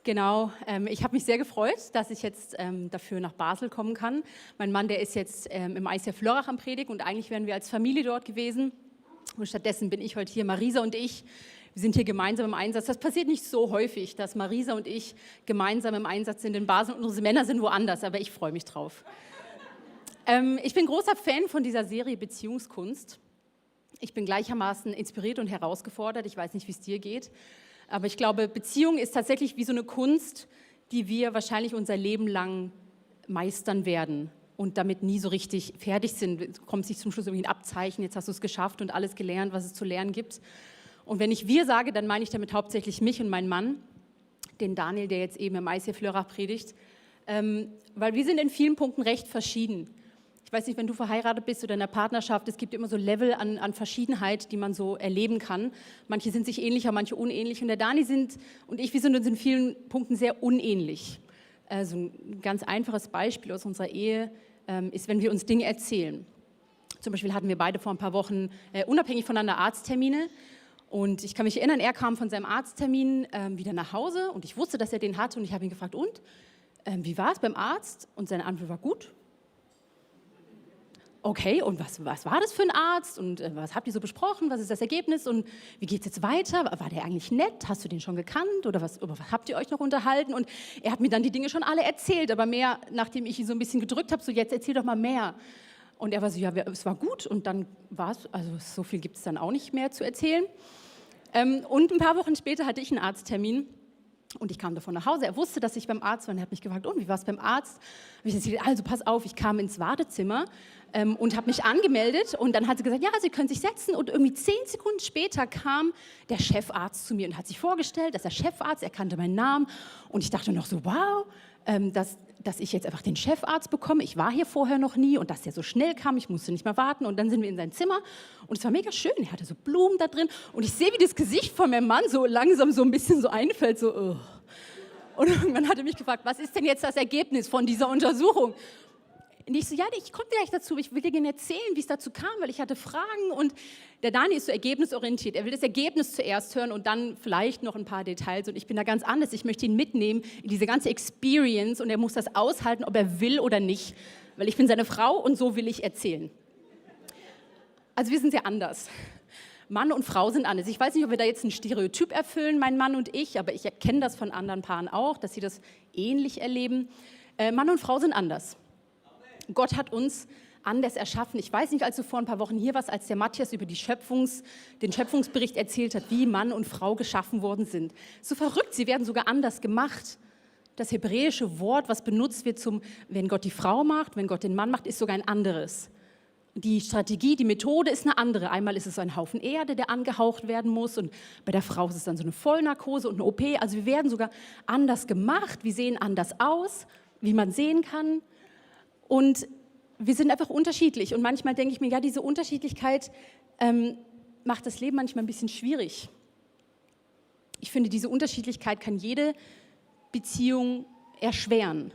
Genau, ich habe mich sehr gefreut, dass ich jetzt dafür nach Basel kommen kann. Mein Mann, der ist jetzt im ICF Lörrach am Predigen und eigentlich wären wir als Familie dort gewesen. Und stattdessen bin ich heute hier, Marisa und ich. Wir sind hier gemeinsam im Einsatz. Das passiert nicht so häufig, dass Marisa und ich gemeinsam im Einsatz sind in Basel und unsere Männer sind woanders, aber ich freue mich drauf. Ich bin großer Fan von dieser Serie Beziehungskunst. Ich bin gleichermaßen inspiriert und herausgefordert. Ich weiß nicht, wie es dir geht. Aber ich glaube, Beziehung ist tatsächlich wie so eine Kunst, die wir wahrscheinlich unser Leben lang meistern werden und damit nie so richtig fertig sind. Es kommt sich zum Schluss irgendwie ein Abzeichen, jetzt hast du es geschafft und alles gelernt, was es zu lernen gibt. Und wenn ich wir sage, dann meine ich damit hauptsächlich mich und meinen Mann, den Daniel, der jetzt eben im ICF Lörrach predigt, weil wir sind in vielen Punkten recht verschieden. Ich weiß nicht, wenn du verheiratet bist oder in einer Partnerschaft, es gibt immer so Level an Verschiedenheit, die man so erleben kann. Manche sind sich ähnlicher, manche unähnlich. Und der Dani und ich, wir sind uns in vielen Punkten sehr unähnlich. Also ein ganz einfaches Beispiel aus unserer Ehe ist, wenn wir uns Dinge erzählen. Zum Beispiel hatten wir beide vor ein paar Wochen unabhängig voneinander Arzttermine. Und ich kann mich erinnern, er kam von seinem Arzttermin wieder nach Hause und ich wusste, dass er den hatte. Und ich habe ihn gefragt, und, wie war es beim Arzt? Und seine Antwort war gut. Okay, und was war das für ein Arzt und was habt ihr so besprochen, was ist das Ergebnis und wie geht es jetzt weiter? War der eigentlich nett? Hast du den schon gekannt oder über was habt ihr euch noch unterhalten? Und er hat mir dann die Dinge schon alle erzählt, aber mehr, nachdem ich ihn so ein bisschen gedrückt habe, so jetzt erzähl doch mal mehr. Und er war so, ja, es war gut und dann war es, also so viel gibt es dann auch nicht mehr zu erzählen. Und ein paar Wochen später hatte ich einen Arzttermin. Und ich kam davon nach Hause. Er wusste, dass ich beim Arzt war und er hat mich gefragt, und wie war es beim Arzt? Und ich erzählt, also pass auf, ich kam ins Wartezimmer und habe mich angemeldet und dann hat sie gesagt, ja, Sie können sich setzen und irgendwie 10 Sekunden später kam der Chefarzt zu mir und hat sich vorgestellt, dass er Chefarzt, er kannte meinen Namen und ich dachte noch so, wow, dass ich jetzt einfach den Chefarzt bekomme. Ich war hier vorher noch nie und dass der so schnell kam, ich musste nicht mehr warten und dann sind wir in sein Zimmer und es war mega schön, er hatte so Blumen da drin und ich sehe, wie das Gesicht von meinem Mann so langsam so ein bisschen so einfällt, so Und irgendwann hat er mich gefragt, was ist denn jetzt das Ergebnis von dieser Untersuchung? Und ich so, ja, ich komme gleich dazu, ich will dir gerne erzählen, wie es dazu kam, weil ich hatte Fragen und der Dani ist so ergebnisorientiert. Er will das Ergebnis zuerst hören und dann vielleicht noch ein paar Details und ich bin da ganz anders. Ich möchte ihn mitnehmen in diese ganze Experience und er muss das aushalten, ob er will oder nicht, weil ich bin seine Frau und so will ich erzählen. Also wir sind sehr anders. Mann und Frau sind anders. Ich weiß nicht, ob wir da jetzt ein Stereotyp erfüllen, mein Mann und ich, aber ich erkenne das von anderen Paaren auch, dass sie das ähnlich erleben. Mann und Frau sind anders. Gott hat uns anders erschaffen. Ich weiß nicht, als du vor ein paar Wochen hier warst, als der Matthias über den Schöpfungsbericht erzählt hat, wie Mann und Frau geschaffen worden sind. So verrückt, sie werden sogar anders gemacht. Das hebräische Wort, was benutzt wird wenn Gott die Frau macht, wenn Gott den Mann macht, ist sogar ein anderes. Die Strategie, die Methode ist eine andere. Einmal ist es so ein Haufen Erde, der angehaucht werden muss und bei der Frau ist es dann so eine Vollnarkose und eine OP. Also wir werden sogar anders gemacht, wir sehen anders aus, wie man sehen kann. Und wir sind einfach unterschiedlich. Und manchmal denke ich mir, ja, diese Unterschiedlichkeit macht das Leben manchmal ein bisschen schwierig. Ich finde, diese Unterschiedlichkeit kann jede Beziehung erschweren,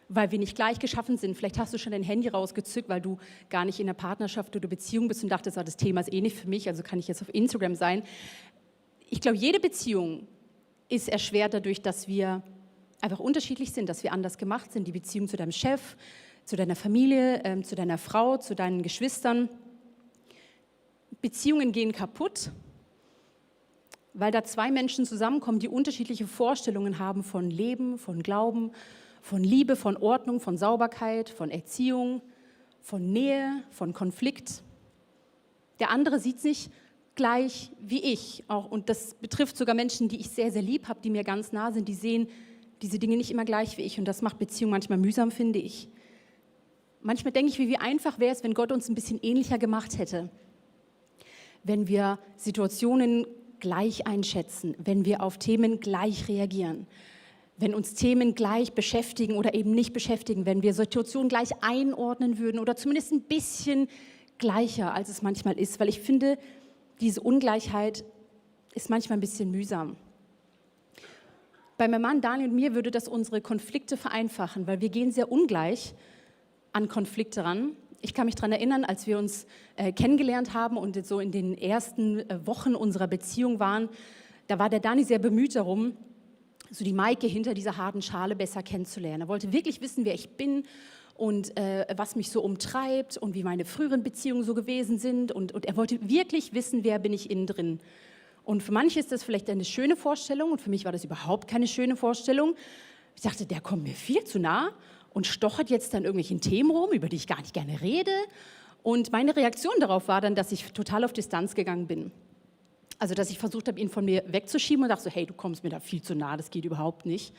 weil wir nicht gleich geschaffen sind. Vielleicht hast du schon dein Handy rausgezückt, weil du gar nicht in einer Partnerschaft oder Beziehung bist und dachtest, das Thema ist eh nicht für mich, also kann ich jetzt auf Instagram sein. Ich glaube, jede Beziehung ist erschwert dadurch, dass wir einfach unterschiedlich sind, dass wir anders gemacht sind. Die Beziehung zu deinem Chef, zu deiner Familie, zu deiner Frau, zu deinen Geschwistern. Beziehungen gehen kaputt, weil da zwei Menschen zusammenkommen, die unterschiedliche Vorstellungen haben von Leben, von Glauben, von Liebe, von Ordnung, von Sauberkeit, von Erziehung, von Nähe, von Konflikt. Der andere sieht es nicht gleich wie ich. Und das betrifft sogar Menschen, die ich sehr, sehr lieb habe, die mir ganz nah sind, die sehen diese Dinge nicht immer gleich wie ich und das macht Beziehung manchmal mühsam, finde ich. Manchmal denke ich, wie einfach wäre es, wenn Gott uns ein bisschen ähnlicher gemacht hätte. Wenn wir Situationen gleich einschätzen, wenn wir auf Themen gleich reagieren, wenn uns Themen gleich beschäftigen oder eben nicht beschäftigen, wenn wir Situationen gleich einordnen würden oder zumindest ein bisschen gleicher, als es manchmal ist, weil ich finde, diese Ungleichheit ist manchmal ein bisschen mühsam. Bei meinem Mann Daniel und mir würde das unsere Konflikte vereinfachen, weil wir gehen sehr ungleich an Konflikte ran. Ich kann mich daran erinnern, als wir uns kennengelernt haben und so in den ersten Wochen unserer Beziehung waren, da war der Dani sehr bemüht darum, so die Maike hinter dieser harten Schale besser kennenzulernen. Er wollte wirklich wissen, wer ich bin und was mich so umtreibt und wie meine früheren Beziehungen so gewesen sind. Und er wollte wirklich wissen, wer bin ich innen drin. Und für manche ist das vielleicht eine schöne Vorstellung und für mich war das überhaupt keine schöne Vorstellung. Ich dachte, der kommt mir viel zu nah und stochert jetzt dann irgendwelchen Themen rum, über die ich gar nicht gerne rede. Und meine Reaktion darauf war dann, dass ich total auf Distanz gegangen bin. Also, dass ich versucht habe, ihn von mir wegzuschieben und dachte so, hey, du kommst mir da viel zu nah, das geht überhaupt nicht.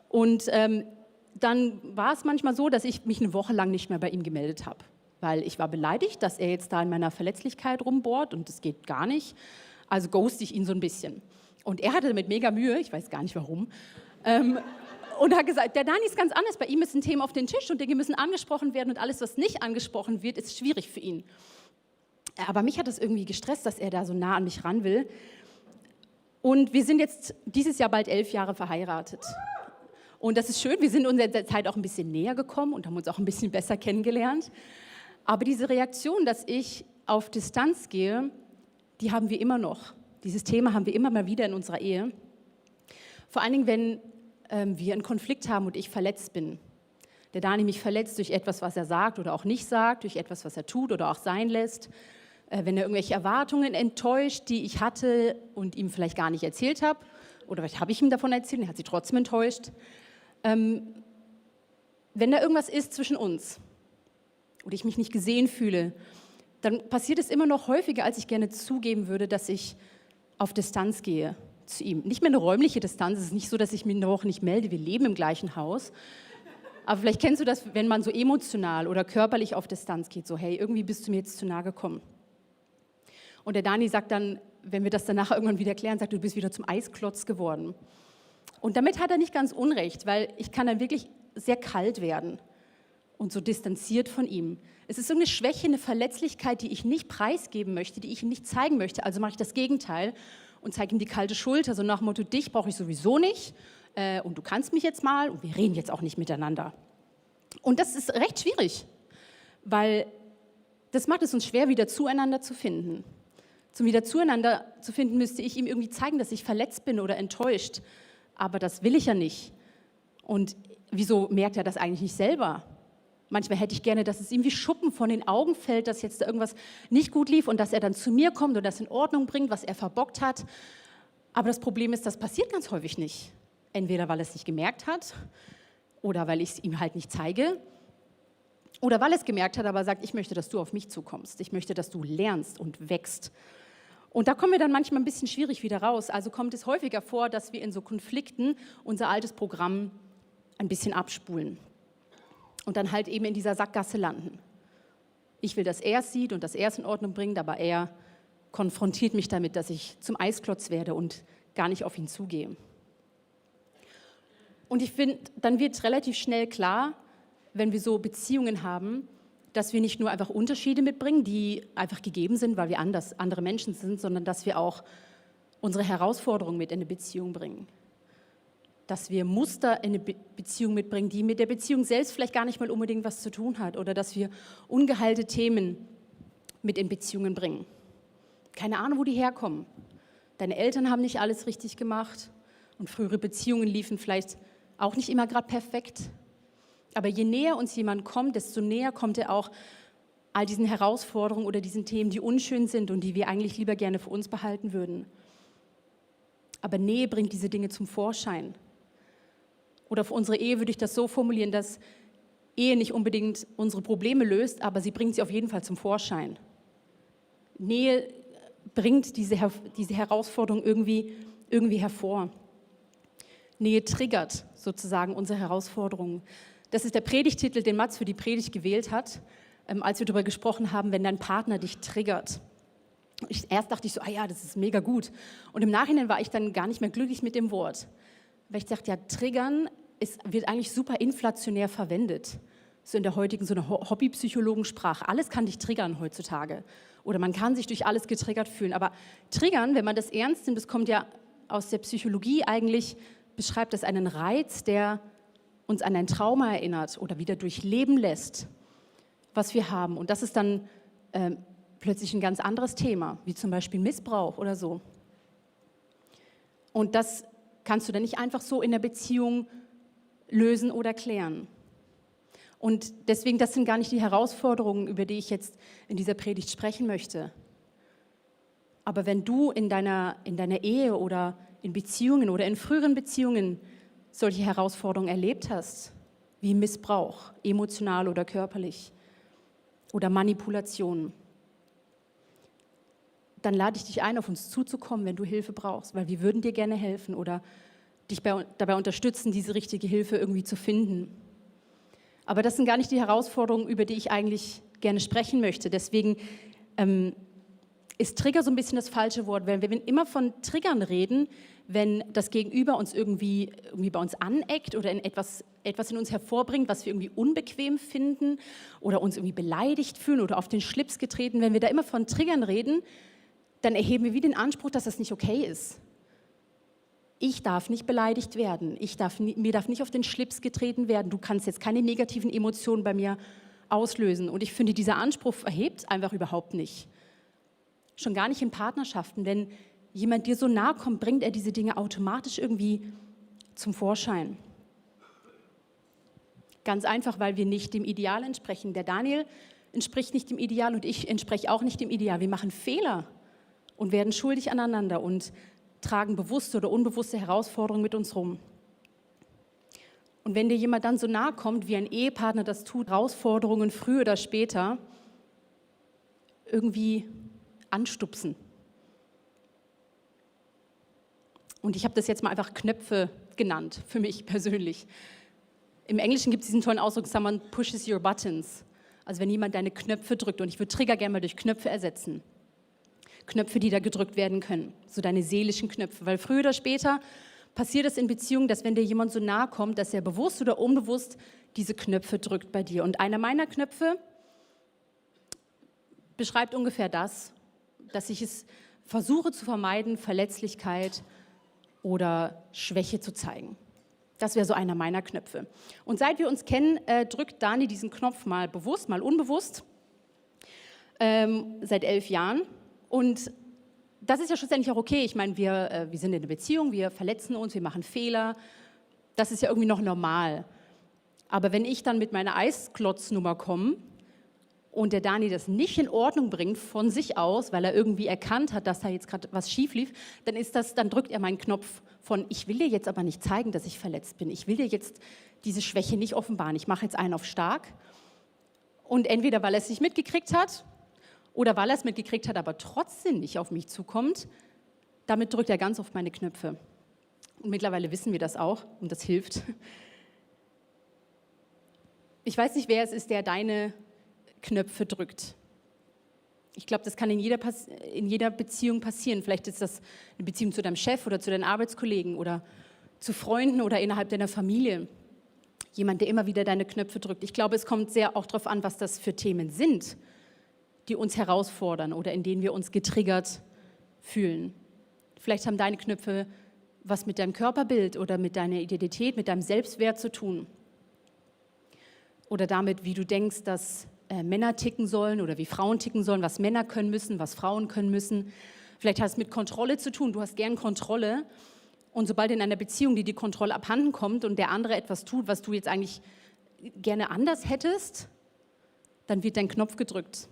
Und dann war es manchmal so, dass ich mich eine Woche lang nicht mehr bei ihm gemeldet habe, weil ich war beleidigt, dass er jetzt da in meiner Verletzlichkeit rumbohrt und das geht gar nicht. Also ghoste ich ihn so ein bisschen. Und er hatte damit mega Mühe, ich weiß gar nicht warum, und hat gesagt, der Dani ist ganz anders, bei ihm ist ein Thema auf den Tisch und Dinge müssen angesprochen werden und alles, was nicht angesprochen wird, ist schwierig für ihn. Aber mich hat das irgendwie gestresst, dass er da so nah an mich ran will. Und wir sind jetzt dieses Jahr bald 11 Jahre verheiratet. Und das ist schön, wir sind uns in der Zeit auch ein bisschen näher gekommen und haben uns auch ein bisschen besser kennengelernt. Aber diese Reaktion, dass ich auf Distanz gehe, die haben wir immer noch. Dieses Thema haben wir immer mal wieder in unserer Ehe. Vor allen Dingen, wenn wir einen Konflikt haben und ich verletzt bin. Der Dani mich verletzt durch etwas, was er sagt oder auch nicht sagt, durch etwas, was er tut oder auch sein lässt. Wenn er irgendwelche Erwartungen enttäuscht, die ich hatte und ihm vielleicht gar nicht erzählt habe. Oder vielleicht habe ich ihm davon erzählt und er hat sie trotzdem enttäuscht. Wenn da irgendwas ist zwischen uns oder ich mich nicht gesehen fühle, dann passiert es immer noch häufiger, als ich gerne zugeben würde, dass ich auf Distanz gehe zu ihm. Nicht mehr eine räumliche Distanz, es ist nicht so, dass ich mich in der Woche nicht melde, wir leben im gleichen Haus. Aber vielleicht kennst du das, wenn man so emotional oder körperlich auf Distanz geht, so hey, irgendwie bist du mir jetzt zu nahe gekommen. Und der Dani sagt dann, wenn wir das dann nachher irgendwann wieder klären, sagt, du bist wieder zum Eisklotz geworden. Und damit hat er nicht ganz unrecht, weil ich kann dann wirklich sehr kalt werden und so distanziert von ihm. Es ist so eine Schwäche, eine Verletzlichkeit, die ich nicht preisgeben möchte, die ich ihm nicht zeigen möchte. Also mache ich das Gegenteil und zeige ihm die kalte Schulter, so nach dem Motto, dich brauche ich sowieso nicht und du kannst mich jetzt mal und wir reden jetzt auch nicht miteinander. Und das ist recht schwierig, weil das macht es uns schwer, wieder zueinander zu finden. Zum wieder zueinander zu finden, müsste ich ihm irgendwie zeigen, dass ich verletzt bin oder enttäuscht. Aber das will ich ja nicht. Und wieso merkt er das eigentlich nicht selber? Manchmal hätte ich gerne, dass es ihm wie Schuppen von den Augen fällt, dass jetzt da irgendwas nicht gut lief und dass er dann zu mir kommt und das in Ordnung bringt, was er verbockt hat. Aber das Problem ist, das passiert ganz häufig nicht. Entweder weil er es nicht gemerkt hat oder weil ich es ihm halt nicht zeige oder weil er es gemerkt hat, aber sagt, ich möchte, dass du auf mich zukommst. Ich möchte, dass du lernst und wächst. Und da kommen wir dann manchmal ein bisschen schwierig wieder raus. Also kommt es häufiger vor, dass wir in so Konflikten unser altes Programm ein bisschen abspulen und dann halt eben in dieser Sackgasse landen. Ich will, dass er es sieht und dass er es in Ordnung bringt, aber er konfrontiert mich damit, dass ich zum Eisklotz werde und gar nicht auf ihn zugehe. Und ich finde, dann wird relativ schnell klar, wenn wir so Beziehungen haben, dass wir nicht nur einfach Unterschiede mitbringen, die einfach gegeben sind, weil wir andere Menschen sind, sondern dass wir auch unsere Herausforderungen mit in eine Beziehung bringen. Dass wir Muster in eine Beziehung mitbringen, die mit der Beziehung selbst vielleicht gar nicht mal unbedingt was zu tun hat. Oder dass wir ungeheilte Themen mit in Beziehungen bringen. Keine Ahnung, wo die herkommen. Deine Eltern haben nicht alles richtig gemacht und frühere Beziehungen liefen vielleicht auch nicht immer gerade perfekt. Aber je näher uns jemand kommt, desto näher kommt er auch all diesen Herausforderungen oder diesen Themen, die unschön sind und die wir eigentlich lieber gerne für uns behalten würden. Aber Nähe bringt diese Dinge zum Vorschein. Oder für unsere Ehe würde ich das so formulieren, dass Ehe nicht unbedingt unsere Probleme löst, aber sie bringt sie auf jeden Fall zum Vorschein. Nähe bringt diese Herausforderung irgendwie hervor. Nähe triggert sozusagen unsere Herausforderungen. Das ist der Predigtitel, den Mats für die Predigt gewählt hat, als wir darüber gesprochen haben, wenn dein Partner dich triggert. Erst dachte ich so, ja, das ist mega gut. Und im Nachhinein war ich dann gar nicht mehr glücklich mit dem Wort. Weil ich dachte, ja, triggern wird eigentlich super inflationär verwendet. So in der heutigen so eine Hobbypsychologensprache. Alles kann dich triggern heutzutage. Oder man kann sich durch alles getriggert fühlen. Aber triggern, wenn man das ernst nimmt, das kommt ja aus der Psychologie eigentlich, beschreibt das einen Reiz, der uns an ein Trauma erinnert oder wieder durchleben lässt, was wir haben. Und das ist dann plötzlich ein ganz anderes Thema, wie zum Beispiel Missbrauch oder so. Und das kannst du dann nicht einfach so in der Beziehung lösen oder klären. Und deswegen, das sind gar nicht die Herausforderungen, über die ich jetzt in dieser Predigt sprechen möchte. Aber wenn du in deiner Ehe oder in Beziehungen oder in früheren Beziehungen solche Herausforderungen erlebt hast, wie Missbrauch, emotional oder körperlich, oder Manipulation, dann lade ich dich ein, auf uns zuzukommen, wenn du Hilfe brauchst, weil wir würden dir gerne helfen oder dich dabei unterstützen, diese richtige Hilfe irgendwie zu finden. Aber das sind gar nicht die Herausforderungen, über die ich eigentlich gerne sprechen möchte. Deswegen ist Trigger so ein bisschen das falsche Wort, weil wir immer von Triggern reden, wenn das Gegenüber uns irgendwie bei uns aneckt oder etwas in uns hervorbringt, was wir irgendwie unbequem finden oder uns irgendwie beleidigt fühlen oder auf den Schlips getreten. Wenn wir da immer von Triggern reden, dann erheben wir wie den Anspruch, dass das nicht okay ist. Ich darf nicht beleidigt werden, mir darf nicht auf den Schlips getreten werden, du kannst jetzt keine negativen Emotionen bei mir auslösen. Und ich finde, dieser Anspruch erhebt einfach überhaupt nicht. Schon gar nicht in Partnerschaften. Wenn jemand dir so nahe kommt, bringt er diese Dinge automatisch irgendwie zum Vorschein. Ganz einfach, weil wir nicht dem Ideal entsprechen. Der Daniel entspricht nicht dem Ideal und ich entspreche auch nicht dem Ideal. Wir machen Fehler und werden schuldig aneinander und tragen bewusste oder unbewusste Herausforderungen mit uns rum. Und wenn dir jemand dann so nahe kommt, wie ein Ehepartner das tut, Herausforderungen früher oder später irgendwie anstupsen. Und ich habe das jetzt mal einfach Knöpfe genannt, für mich persönlich. Im Englischen gibt es diesen tollen Ausdruck, someone pushes your buttons. Also wenn jemand deine Knöpfe drückt, und ich würde Trigger gerne mal durch Knöpfe ersetzen. Knöpfe, die da gedrückt werden können, so deine seelischen Knöpfe. Weil früher oder später passiert es in Beziehungen, dass wenn dir jemand so nahe kommt, dass er bewusst oder unbewusst diese Knöpfe drückt bei dir. Und einer meiner Knöpfe beschreibt ungefähr das, dass ich es versuche zu vermeiden, Verletzlichkeit oder Schwäche zu zeigen. Das wäre so einer meiner Knöpfe. Und seit wir uns kennen, drückt Dani diesen Knopf mal bewusst, mal unbewusst, seit 11 Jahren. Und das ist ja schlussendlich auch okay. Ich meine, wir sind in einer Beziehung, wir verletzen uns, wir machen Fehler. Das ist ja irgendwie noch normal. Aber wenn ich dann mit meiner Eisklotznummer komme und der Dani das nicht in Ordnung bringt von sich aus, weil er irgendwie erkannt hat, dass da jetzt gerade was schief lief, dann drückt er meinen Knopf von, ich will dir jetzt aber nicht zeigen, dass ich verletzt bin. Ich will dir jetzt diese Schwäche nicht offenbaren. Ich mache jetzt einen auf stark. Und entweder, weil er es nicht mitgekriegt hat oder weil er es mitgekriegt hat, aber trotzdem nicht auf mich zukommt, damit drückt er ganz oft meine Knöpfe. Und mittlerweile wissen wir das auch und das hilft. Ich weiß nicht, wer es ist, der deine Knöpfe drückt. Ich glaube, das kann in jeder Beziehung passieren. Vielleicht ist das eine Beziehung zu deinem Chef oder zu deinen Arbeitskollegen oder zu Freunden oder innerhalb deiner Familie. Jemand, der immer wieder deine Knöpfe drückt. Ich glaube, es kommt sehr auch darauf an, was das für Themen sind, die uns herausfordern oder in denen wir uns getriggert fühlen. Vielleicht haben deine Knöpfe was mit deinem Körperbild oder mit deiner Identität, mit deinem Selbstwert zu tun. Oder damit, wie du denkst, dass Männer ticken sollen oder wie Frauen ticken sollen, was Männer können müssen, was Frauen können müssen. Vielleicht hat es mit Kontrolle zu tun. Du hast gern Kontrolle. Und sobald in einer Beziehung die Kontrolle abhanden kommt und der andere etwas tut, was du jetzt eigentlich gerne anders hättest, dann wird dein Knopf gedrückt.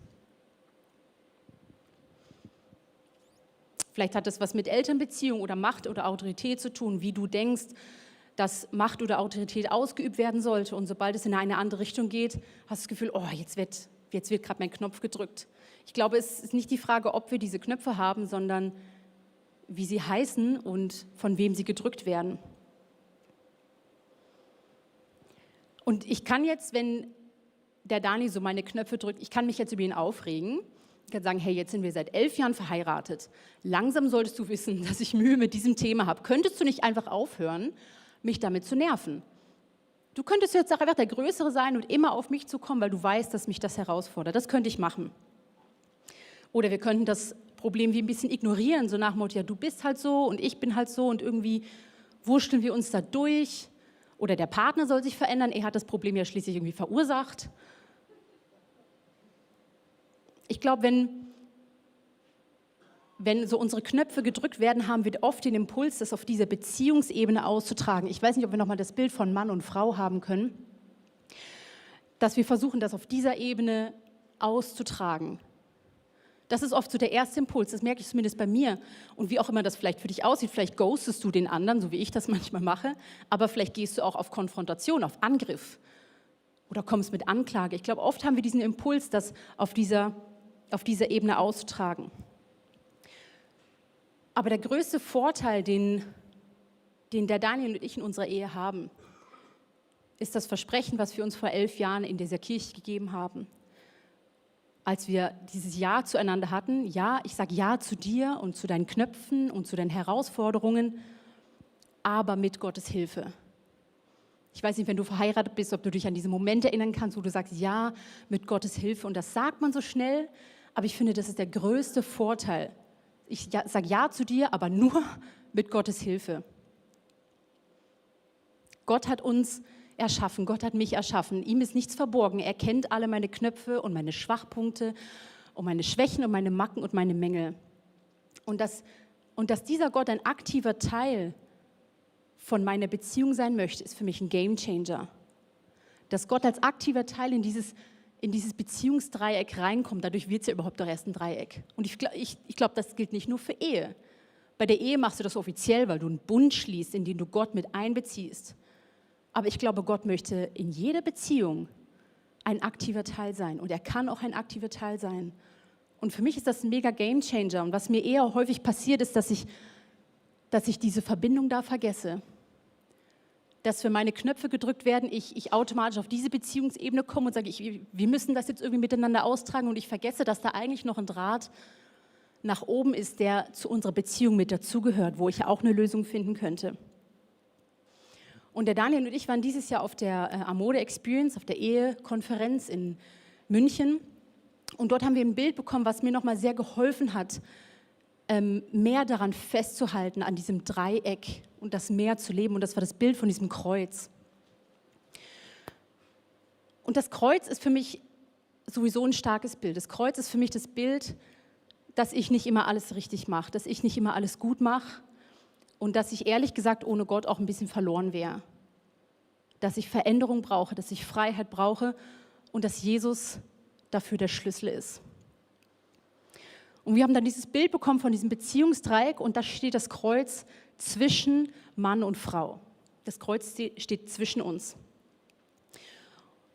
Vielleicht hat das was mit Elternbeziehung oder Macht oder Autorität zu tun, wie du denkst, dass Macht oder Autorität ausgeübt werden sollte. Und sobald es in eine andere Richtung geht, hast du das Gefühl, oh, jetzt wird gerade mein Knopf gedrückt. Ich glaube, es ist nicht die Frage, ob wir diese Knöpfe haben, sondern wie sie heißen und von wem sie gedrückt werden. Und ich kann jetzt, wenn der Dani so meine Knöpfe drückt, ich kann mich jetzt über ihn aufregen. Ich kann sagen, hey, jetzt sind wir seit 11 Jahren verheiratet. Langsam solltest du wissen, dass ich Mühe mit diesem Thema habe. Könntest du nicht einfach aufhören, mich damit zu nerven? Du könntest jetzt auch einfach der Größere sein und immer auf mich zukommen, weil du weißt, dass mich das herausfordert. Das könnte ich machen. Oder wir könnten das Problem wie ein bisschen ignorieren, so nach dem Motto, ja, du bist halt so und ich bin halt so und irgendwie wurschteln wir uns da durch. Oder der Partner soll sich verändern, er hat das Problem ja schließlich irgendwie verursacht. Ich glaube, wenn wenn so unsere Knöpfe gedrückt werden, haben wir oft den Impuls, das auf dieser Beziehungsebene auszutragen. Ich weiß nicht, ob wir nochmal das Bild von Mann und Frau haben können, dass wir versuchen, das auf dieser Ebene auszutragen. Das ist oft so der erste Impuls, das merke ich zumindest bei mir. Und wie auch immer das vielleicht für dich aussieht, vielleicht ghostest du den anderen, so wie ich das manchmal mache, aber vielleicht gehst du auch auf Konfrontation, auf Angriff oder kommst mit Anklage. Ich glaube, oft haben wir diesen Impuls, das auf dieser Ebene auszutragen. Aber der größte Vorteil, den der Daniel und ich in unserer Ehe haben, ist das Versprechen, was wir uns vor 11 Jahren in dieser Kirche gegeben haben. Als wir dieses Ja zueinander hatten, ja, ich sage Ja zu dir und zu deinen Knöpfen und zu deinen Herausforderungen, aber mit Gottes Hilfe. Ich weiß nicht, wenn du verheiratet bist, ob du dich an diese Momente erinnern kannst, wo du sagst, ja, mit Gottes Hilfe. Und das sagt man so schnell, aber ich finde, das ist der größte Vorteil. Ich sage Ja zu dir, aber nur mit Gottes Hilfe. Gott hat uns erschaffen, Gott hat mich erschaffen. Ihm ist nichts verborgen. Er kennt alle meine Knöpfe und meine Schwachpunkte und meine Schwächen und meine Macken und meine Mängel. Und dass dieser Gott ein aktiver Teil von meiner Beziehung sein möchte, ist für mich ein Gamechanger. Dass Gott als aktiver Teil in dieses Beziehungsdreieck reinkommt, dadurch wird es ja überhaupt doch erst ein Dreieck. Und ich glaube, das gilt nicht nur für Ehe. Bei der Ehe machst du das offiziell, weil du einen Bund schließt, in den du Gott mit einbeziehst. Aber ich glaube, Gott möchte in jeder Beziehung ein aktiver Teil sein. Und er kann auch ein aktiver Teil sein. Und für mich ist das ein mega Gamechanger. Und was mir eher häufig passiert, ist, dass ich diese Verbindung da vergesse. Dass für meine Knöpfe gedrückt werden, ich automatisch auf diese Beziehungsebene komme und sage, wir müssen das jetzt irgendwie miteinander austragen. Und ich vergesse, dass da eigentlich noch ein Draht nach oben ist, der zu unserer Beziehung mit dazugehört, wo ich auch eine Lösung finden könnte. Und der Daniel und ich waren dieses Jahr auf der Amode Experience, auf der Ehekonferenz in München. Und dort haben wir ein Bild bekommen, was mir nochmal sehr geholfen hat, mehr daran festzuhalten, an diesem Dreieck und das mehr zu leben. Und das war das Bild von diesem Kreuz. Und das Kreuz ist für mich sowieso ein starkes Bild. Das Kreuz ist für mich das Bild, dass ich nicht immer alles richtig mache, dass ich nicht immer alles gut mache. Und dass ich ehrlich gesagt ohne Gott auch ein bisschen verloren wäre. Dass ich Veränderung brauche, dass ich Freiheit brauche und dass Jesus dafür der Schlüssel ist. Und wir haben dann dieses Bild bekommen von diesem Beziehungsdreieck und da steht das Kreuz zwischen Mann und Frau. Das Kreuz steht zwischen uns.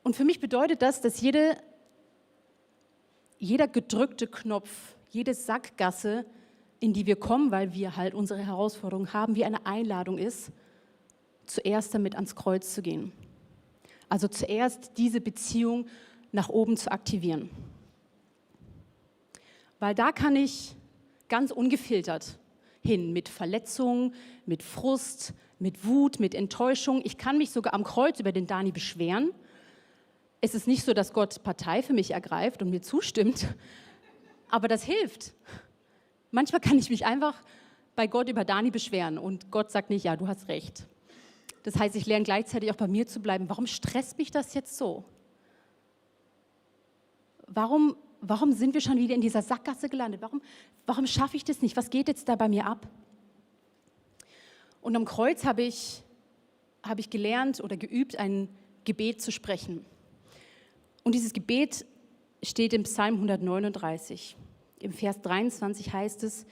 Und für mich bedeutet das, dass jeder gedrückte Knopf, jede Sackgasse, in die wir kommen, weil wir halt unsere Herausforderungen haben, wie eine Einladung ist, zuerst damit ans Kreuz zu gehen. Also zuerst diese Beziehung nach oben zu aktivieren. Weil da kann ich ganz ungefiltert hin, mit Verletzungen, mit Frust, mit Wut, mit Enttäuschung. Ich kann mich sogar am Kreuz über den Dani beschweren. Es ist nicht so, dass Gott Partei für mich ergreift und mir zustimmt, aber das hilft. Manchmal kann ich mich einfach bei Gott über Dani beschweren und Gott sagt nicht, ja, du hast recht. Das heißt, ich lerne gleichzeitig auch bei mir zu bleiben. Warum stresst mich das jetzt so? Warum sind wir schon wieder in dieser Sackgasse gelandet? Warum schaffe ich das nicht? Was geht jetzt da bei mir ab? Und am Kreuz habe ich gelernt oder geübt, ein Gebet zu sprechen. Und dieses Gebet steht im Psalm 139. Im Vers 23 heißt es,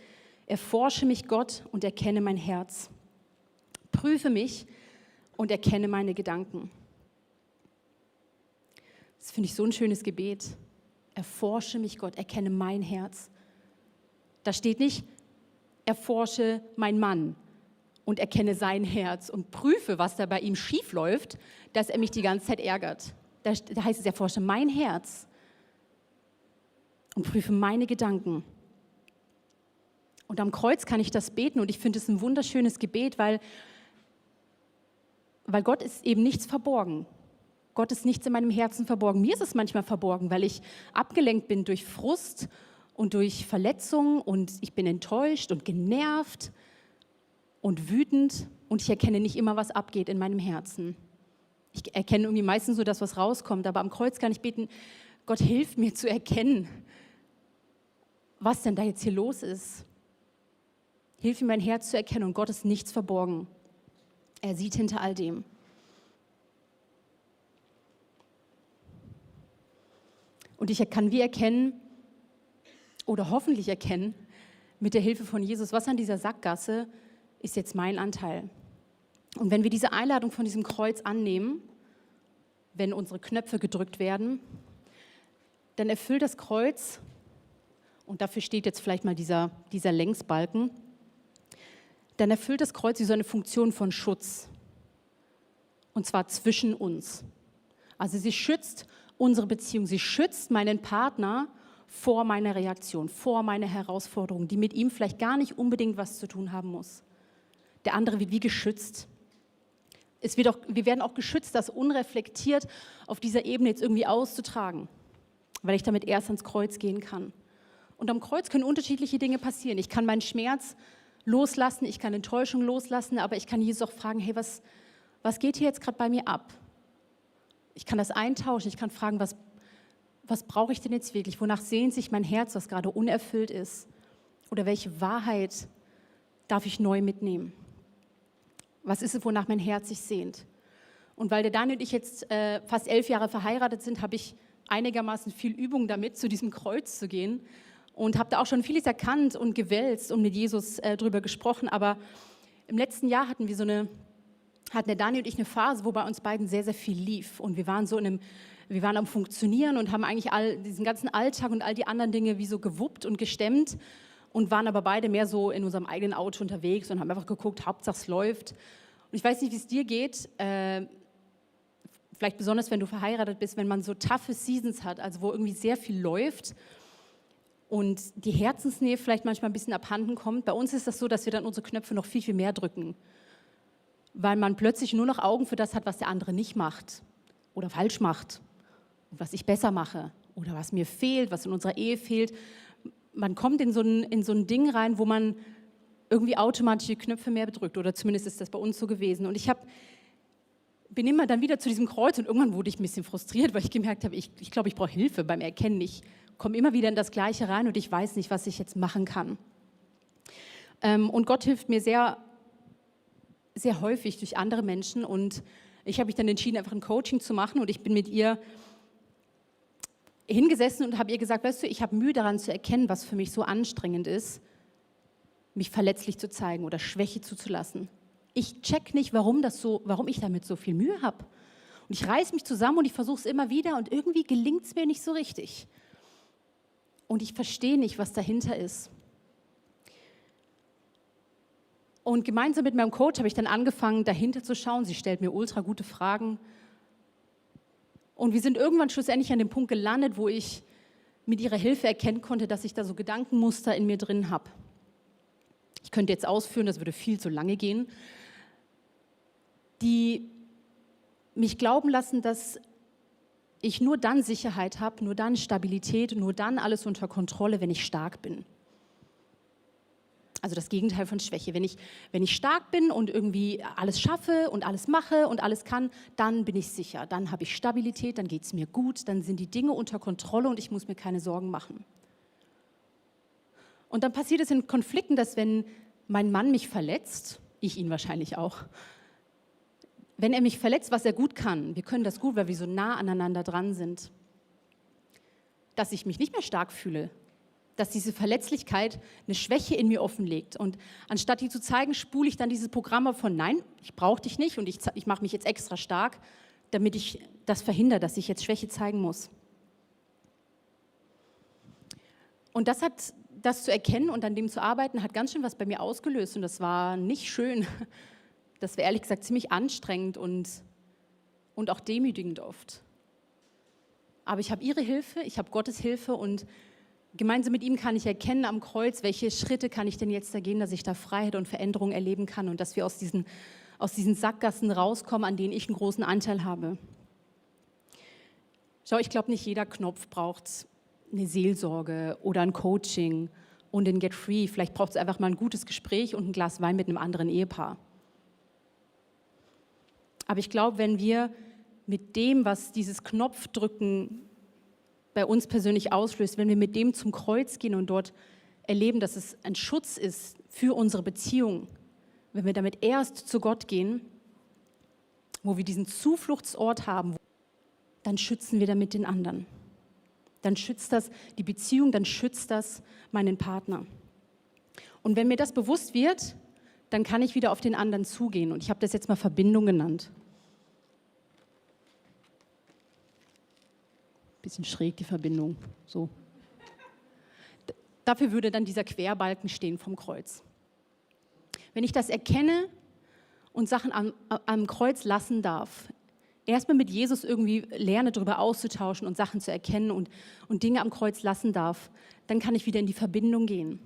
erforsche mich Gott und erkenne mein Herz. Prüfe mich und erkenne meine Gedanken. Das finde ich so ein schönes Gebet. Erforsche mich Gott, erkenne mein Herz. Da steht nicht, erforsche meinen Mann und erkenne sein Herz und prüfe, was da bei ihm schief läuft, dass er mich die ganze Zeit ärgert. Da heißt es, erforsche mein Herz und prüfe meine Gedanken. Und am Kreuz kann ich das beten und ich finde es ein wunderschönes Gebet, weil Gott ist eben nichts verborgen. Gott ist nichts in meinem Herzen verborgen. Mir ist es manchmal verborgen, weil ich abgelenkt bin durch Frust und durch Verletzungen und ich bin enttäuscht und genervt und wütend und ich erkenne nicht immer, was abgeht in meinem Herzen. Ich erkenne irgendwie meistens so das, was rauskommt, aber am Kreuz kann ich beten, Gott hilf mir zu erkennen, was denn da jetzt hier los ist. Hilf mir, mein Herz zu erkennen. Und Gott ist nichts verborgen. Er sieht hinter all dem. Und ich kann wie erkennen oder hoffentlich erkennen, mit der Hilfe von Jesus, was an dieser Sackgasse ist jetzt mein Anteil. Und wenn wir diese Einladung von diesem Kreuz annehmen, wenn unsere Knöpfe gedrückt werden, dann erfüllt das Kreuz, und dafür steht jetzt vielleicht mal dieser Längsbalken, dann erfüllt das Kreuz wie so eine Funktion von Schutz. Und zwar zwischen uns. Also sie schützt unsere Beziehung, sie schützt meinen Partner vor meiner Reaktion, vor meiner Herausforderung, die mit ihm vielleicht gar nicht unbedingt was zu tun haben muss. Der andere wird wie geschützt. Wir werden auch geschützt, das unreflektiert auf dieser Ebene jetzt irgendwie auszutragen, weil ich damit erst ans Kreuz gehen kann. Und am Kreuz können unterschiedliche Dinge passieren. Ich kann meinen Schmerz loslassen, ich kann Enttäuschung loslassen, aber ich kann Jesus auch fragen, hey, was geht hier jetzt gerade bei mir ab? Ich kann das eintauschen, ich kann fragen, was brauche ich denn jetzt wirklich? Wonach sehnt sich mein Herz, was gerade unerfüllt ist? Oder welche Wahrheit darf ich neu mitnehmen? Was ist es, wonach mein Herz sich sehnt? Und weil der Daniel und ich jetzt fast 11 Jahre verheiratet sind, habe ich einigermaßen viel Übung damit, zu diesem Kreuz zu gehen. Und habe da auch schon vieles erkannt und gewälzt und mit Jesus drüber gesprochen. Aber im letzten Jahr hatten der Daniel und ich eine Phase, wo bei uns beiden sehr, sehr viel lief. Und wir waren am Funktionieren und haben eigentlich diesen ganzen Alltag und all die anderen Dinge wie so gewuppt und gestemmt und waren aber beide mehr so in unserem eigenen Auto unterwegs und haben einfach geguckt, Hauptsache es läuft. Und ich weiß nicht, wie es dir geht, vielleicht besonders, wenn du verheiratet bist, wenn man so toughe Seasons hat, also wo irgendwie sehr viel läuft und die Herzensnähe vielleicht manchmal ein bisschen abhanden kommt. Bei uns ist das so, dass wir dann unsere Knöpfe noch viel, viel mehr drücken, weil man plötzlich nur noch Augen für das hat, was der andere nicht macht oder falsch macht und was ich besser mache oder was mir fehlt, was in unserer Ehe fehlt. Man kommt in so ein Ding rein, wo man irgendwie automatisch die Knöpfe mehr bedrückt oder zumindest ist das bei uns so gewesen. Und ich bin immer dann wieder zu diesem Kreuz und irgendwann wurde ich ein bisschen frustriert, weil ich gemerkt habe, ich glaube, ich brauche Hilfe beim Erkennen. Ich komme immer wieder in das Gleiche rein und ich weiß nicht, was ich jetzt machen kann. Und Gott hilft mir sehr, sehr häufig durch andere Menschen und ich habe mich dann entschieden, einfach ein Coaching zu machen und ich bin mit ihr hingesessen und habe ihr gesagt, weißt du, ich habe Mühe daran zu erkennen, was für mich so anstrengend ist, mich verletzlich zu zeigen oder Schwäche zuzulassen. Ich check nicht, warum ich damit so viel Mühe habe. Und ich reiß mich zusammen und ich versuche es immer wieder und irgendwie gelingt es mir nicht so richtig. Und ich verstehe nicht, was dahinter ist. Und gemeinsam mit meinem Coach habe ich dann angefangen, dahinter zu schauen. Sie stellt mir ultra gute Fragen. Und wir sind irgendwann schlussendlich an dem Punkt gelandet, wo ich mit ihrer Hilfe erkennen konnte, dass ich da so Gedankenmuster in mir drin habe. Ich könnte jetzt ausführen, das würde viel zu lange gehen, die mich glauben lassen, dass ich nur dann Sicherheit habe, nur dann Stabilität, nur dann alles unter Kontrolle, wenn ich stark bin. Also das Gegenteil von Schwäche. Wenn ich stark bin und irgendwie alles schaffe und alles mache und alles kann, dann bin ich sicher. Dann habe ich Stabilität, dann geht es mir gut, dann sind die Dinge unter Kontrolle und ich muss mir keine Sorgen machen. Und dann passiert es in Konflikten, dass wenn mein Mann mich verletzt, ich ihn wahrscheinlich auch, wenn er mich verletzt, was er gut kann, wir können das gut, weil wir so nah aneinander dran sind, dass ich mich nicht mehr stark fühle, dass diese Verletzlichkeit eine Schwäche in mir offenlegt. Und anstatt die zu zeigen, spule ich dann dieses Programm ab von nein, ich brauche dich nicht und ich mache mich jetzt extra stark, damit ich das verhindere, dass ich jetzt Schwäche zeigen muss. Und das zu erkennen und an dem zu arbeiten, hat ganz schön was bei mir ausgelöst und das war nicht schön. Das war ehrlich gesagt ziemlich anstrengend und auch demütigend oft. Aber ich habe ihre Hilfe, ich habe Gottes Hilfe und gemeinsam mit ihm kann ich erkennen am Kreuz, welche Schritte kann ich denn jetzt da gehen, dass ich da Freiheit und Veränderung erleben kann und dass wir aus diesen Sackgassen rauskommen, an denen ich einen großen Anteil habe. Schau, ich glaube, nicht jeder Knopf braucht eine Seelsorge oder ein Coaching und ein Get Free. Vielleicht braucht es einfach mal ein gutes Gespräch und ein Glas Wein mit einem anderen Ehepaar. Aber ich glaube, wenn wir mit dem, was dieses Knopfdrücken bei uns persönlich auslöst, wenn wir mit dem zum Kreuz gehen und dort erleben, dass es ein Schutz ist für unsere Beziehung, wenn wir damit erst zu Gott gehen, wo wir diesen Zufluchtsort haben, dann schützen wir damit den anderen. Dann schützt das die Beziehung, dann schützt das meinen Partner. Und wenn mir das bewusst wird, dann kann ich wieder auf den anderen zugehen. Und ich habe das jetzt mal Verbindung genannt. Bisschen schräg die Verbindung, so. Dafür würde dann dieser Querbalken stehen vom Kreuz. Wenn ich das erkenne und Sachen am Kreuz lassen darf, erstmal mit Jesus irgendwie lerne, darüber auszutauschen und Sachen zu erkennen und Dinge am Kreuz lassen darf, dann kann ich wieder in die Verbindung gehen.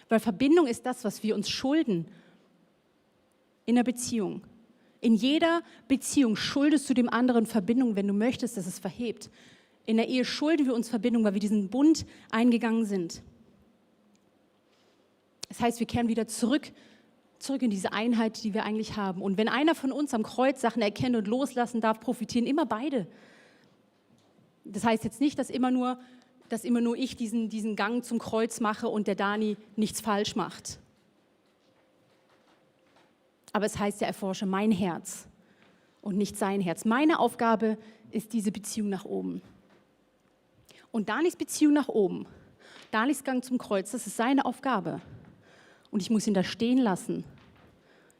Weil Verbindung ist das, was wir uns schulden in der Beziehung. In jeder Beziehung schuldest du dem anderen Verbindung, wenn du möchtest, dass es verhebt. In der Ehe schulden wir uns Verbindung, weil wir diesen Bund eingegangen sind. Das heißt, wir kehren wieder zurück in diese Einheit, die wir eigentlich haben. Und wenn einer von uns am Kreuz Sachen erkennt und loslassen darf, profitieren immer beide. Das heißt jetzt nicht, dass immer nur ich diesen Gang zum Kreuz mache und der Dani nichts falsch macht. Aber es heißt ja, erforsche mein Herz und nicht sein Herz. Meine Aufgabe ist diese Beziehung nach oben. Und Danis Beziehung nach oben, Danis Gang zum Kreuz, das ist seine Aufgabe. Und ich muss ihn da stehen lassen.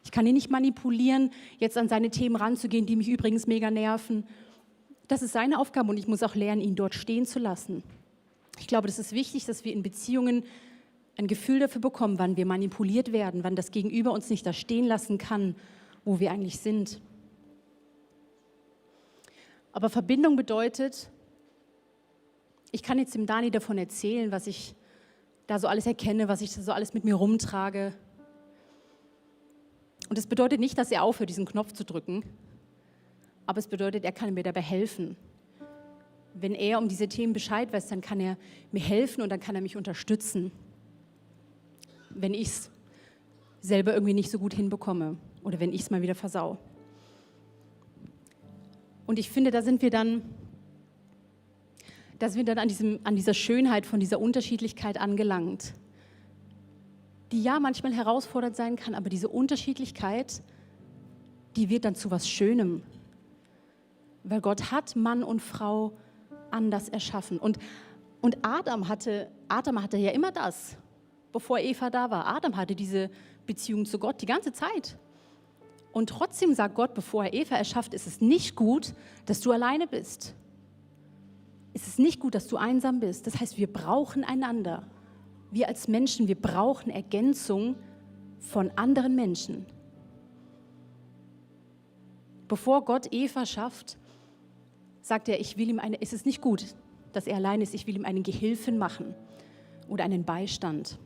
Ich kann ihn nicht manipulieren, jetzt an seine Themen ranzugehen, die mich übrigens mega nerven. Das ist seine Aufgabe und ich muss auch lernen, ihn dort stehen zu lassen. Ich glaube, das ist wichtig, dass wir in Beziehungen ein Gefühl dafür bekommen, wann wir manipuliert werden, wann das Gegenüber uns nicht da stehen lassen kann, wo wir eigentlich sind. Aber Verbindung bedeutet, ich kann jetzt dem Dani davon erzählen, was ich da so alles erkenne, was ich da so alles mit mir rumtrage. Und das bedeutet nicht, dass er aufhört, diesen Knopf zu drücken, aber es bedeutet, er kann mir dabei helfen. Wenn er um diese Themen Bescheid weiß, dann kann er mir helfen und dann kann er mich unterstützen, wenn ich es selber irgendwie nicht so gut hinbekomme oder wenn ich es mal wieder versau. Und ich finde, da sind wir dann an dieser Schönheit von dieser Unterschiedlichkeit angelangt, die ja manchmal herausfordernd sein kann, aber diese Unterschiedlichkeit, die wird dann zu was Schönem, weil Gott hat Mann und Frau anders erschaffen. Und Adam hatte ja immer das, bevor Eva da war. Adam hatte diese Beziehung zu Gott die ganze Zeit. Und trotzdem sagt Gott, bevor er Eva erschafft, ist es nicht gut, dass du alleine bist. Es ist nicht gut, dass du einsam bist. Das heißt, wir brauchen einander. Wir als Menschen, wir brauchen Ergänzung von anderen Menschen. Bevor Gott Eva schafft, sagt er, es ist nicht gut, dass er allein ist, ich will ihm einen Gehilfen machen oder einen Beistand.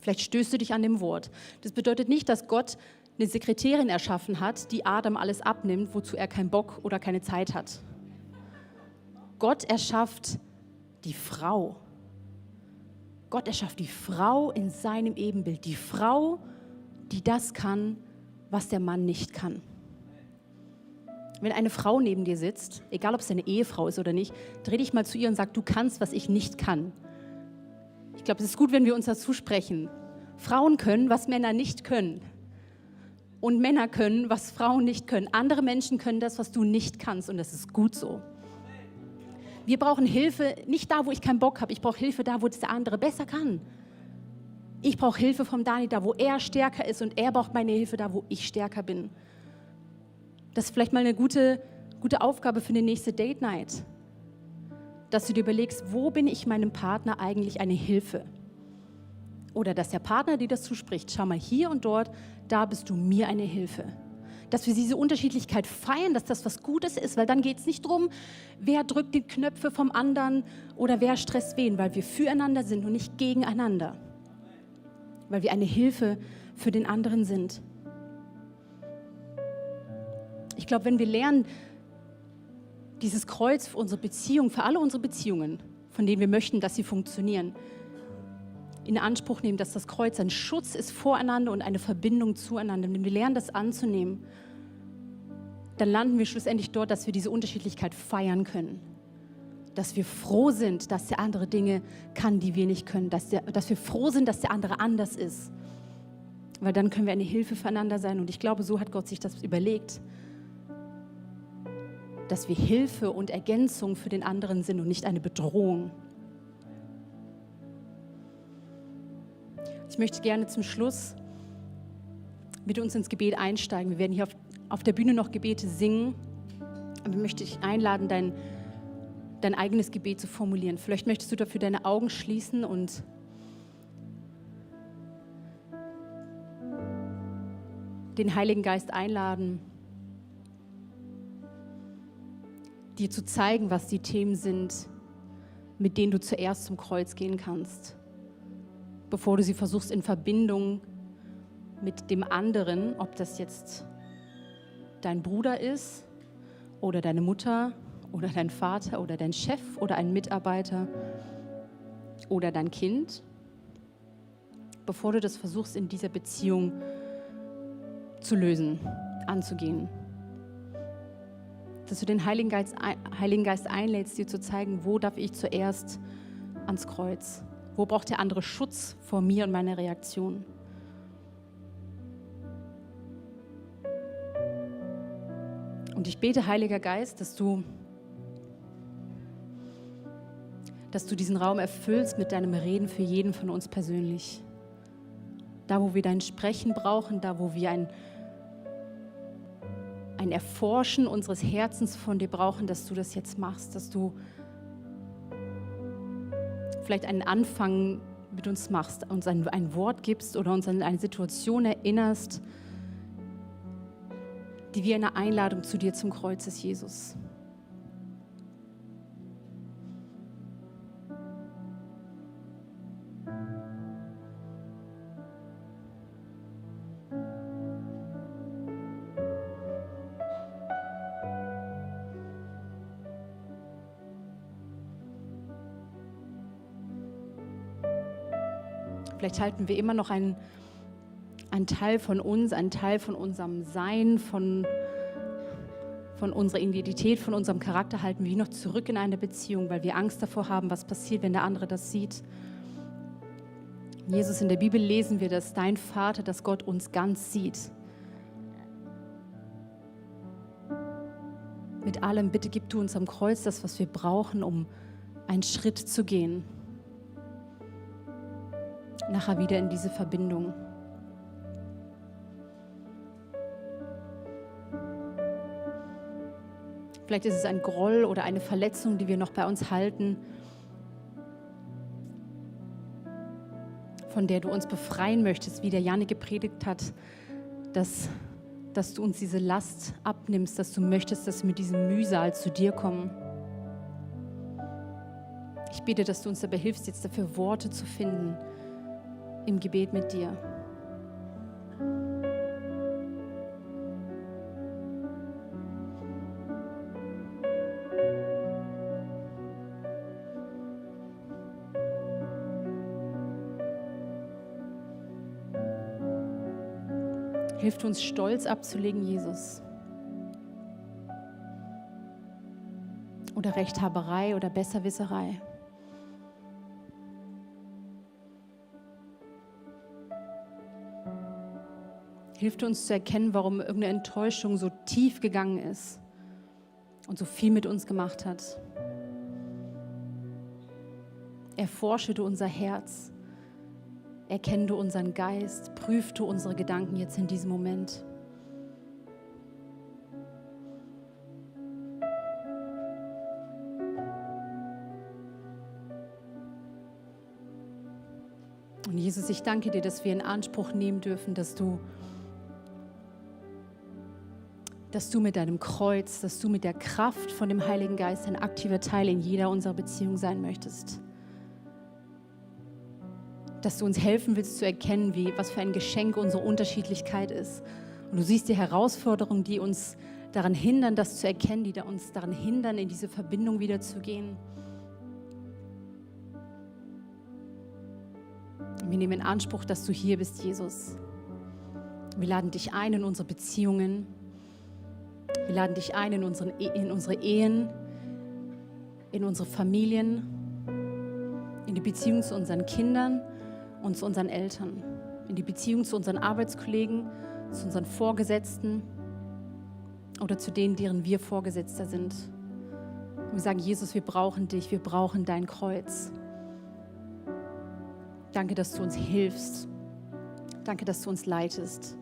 Vielleicht stößt du dich an dem Wort. Das bedeutet nicht, dass Gott eine Sekretärin erschaffen hat, die Adam alles abnimmt, wozu er keinen Bock oder keine Zeit hat. Gott erschafft die Frau. Gott erschafft die Frau in seinem Ebenbild. Die Frau, die das kann, was der Mann nicht kann. Wenn eine Frau neben dir sitzt, egal ob es deine Ehefrau ist oder nicht, dreh dich mal zu ihr und sag, du kannst, was ich nicht kann. Ich glaube, es ist gut, wenn wir uns dazu sprechen. Frauen können, was Männer nicht können. Und Männer können, was Frauen nicht können. Andere Menschen können das, was du nicht kannst. Und das ist gut so. Wir brauchen Hilfe, nicht da, wo ich keinen Bock habe. Ich brauche Hilfe da, wo das der andere besser kann. Ich brauche Hilfe vom Dani da, wo er stärker ist. Und er braucht meine Hilfe da, wo ich stärker bin. Das ist vielleicht mal eine gute Aufgabe für die nächste Date Night. Dass du dir überlegst, wo bin ich meinem Partner eigentlich eine Hilfe? Oder dass der Partner dir das zuspricht, schau mal hier und dort, da bist du mir eine Hilfe. Dass wir diese Unterschiedlichkeit feiern, dass das was Gutes ist, weil dann geht es nicht darum, wer drückt die Knöpfe vom anderen oder wer stresst wen, weil wir füreinander sind und nicht gegeneinander. Weil wir eine Hilfe für den anderen sind. Ich glaube, wenn wir lernen, dieses Kreuz für unsere Beziehung, für alle unsere Beziehungen, von denen wir möchten, dass sie funktionieren, in Anspruch nehmen, dass das Kreuz ein Schutz ist voreinander und eine Verbindung zueinander. Wenn wir lernen, das anzunehmen, dann landen wir schlussendlich dort, dass wir diese Unterschiedlichkeit feiern können. dass wir froh sind, dass der andere Dinge kann, die wir nicht können, dass wir froh sind, dass der andere anders ist. Weil dann können wir eine Hilfe füreinander sein. Und ich glaube, so hat Gott sich das überlegt, dass wir Hilfe und Ergänzung für den anderen sind und nicht eine Bedrohung. Ich möchte gerne zum Schluss mit uns ins Gebet einsteigen. Wir werden hier auf der Bühne noch Gebete singen. Aber ich möchte dich einladen, dein eigenes Gebet zu formulieren. Vielleicht möchtest du dafür deine Augen schließen und den Heiligen Geist einladen, dir zu zeigen, was die Themen sind, mit denen du zuerst zum Kreuz gehen kannst, bevor du sie versuchst in Verbindung mit dem anderen, ob das jetzt dein Bruder ist oder deine Mutter oder dein Vater oder dein Chef oder ein Mitarbeiter oder dein Kind, bevor du das versuchst in dieser Beziehung zu lösen, anzugehen. Dass du den Heiligen Geist einlädst, dir zu zeigen, wo darf ich zuerst ans Kreuz? Wo braucht der andere Schutz vor mir und meiner Reaktion? Und ich bete, Heiliger Geist, dass du diesen Raum erfüllst mit deinem Reden für jeden von uns persönlich. Da, wo wir dein Sprechen brauchen, da, wo wir ein Erforschen unseres Herzens von dir brauchen, dass du das jetzt machst, dass du vielleicht einen Anfang mit uns machst, uns ein Wort gibst oder uns an eine Situation erinnerst, die wie eine Einladung zu dir zum Kreuz ist, Jesus. Vielleicht halten wir immer noch einen Teil von uns, einen Teil von unserem Sein, von unserer Identität, von unserem Charakter halten wir noch zurück in eine Beziehung, weil wir Angst davor haben, was passiert, wenn der andere das sieht. Jesus, in der Bibel lesen wir, dass dein Vater, dass Gott uns ganz sieht. Mit allem, bitte gib du uns am Kreuz das, was wir brauchen, um einen Schritt zu gehen. Nachher wieder in diese Verbindung. Vielleicht ist es ein Groll oder eine Verletzung, die wir noch bei uns halten, von der du uns befreien möchtest, wie der Janne gepredigt hat, dass du uns diese Last abnimmst, dass du möchtest, dass wir mit diesem Mühsal zu dir kommen. Ich bete, dass du uns dabei hilfst, jetzt dafür Worte zu finden, im Gebet mit dir. Hilf uns, Stolz abzulegen, Jesus. Oder Rechthaberei oder Besserwisserei. Hilft uns zu erkennen, warum irgendeine Enttäuschung so tief gegangen ist und so viel mit uns gemacht hat. Erforsche du unser Herz, erkenne du unseren Geist, prüf du unsere Gedanken jetzt in diesem Moment. Und Jesus, ich danke dir, dass wir in Anspruch nehmen dürfen, dass du mit deinem Kreuz, dass du mit der Kraft von dem Heiligen Geist ein aktiver Teil in jeder unserer Beziehung sein möchtest. Dass du uns helfen willst zu erkennen, was für ein Geschenk unsere Unterschiedlichkeit ist. Und du siehst die Herausforderungen, die uns daran hindern, das zu erkennen, die uns daran hindern, in diese Verbindung wieder zu gehen. Und wir nehmen in Anspruch, dass du hier bist, Jesus. Wir laden dich ein in unsere Beziehungen. Wir laden dich ein in unsere Ehen. in unsere Familien, in die Beziehung zu unseren Kindern und zu unseren Eltern, in die Beziehung zu unseren Arbeitskollegen, zu unseren Vorgesetzten oder zu denen, deren wir Vorgesetzter sind. Und wir sagen, Jesus, wir brauchen dich, wir brauchen dein Kreuz. Danke, dass du uns hilfst. Danke, dass du uns leitest.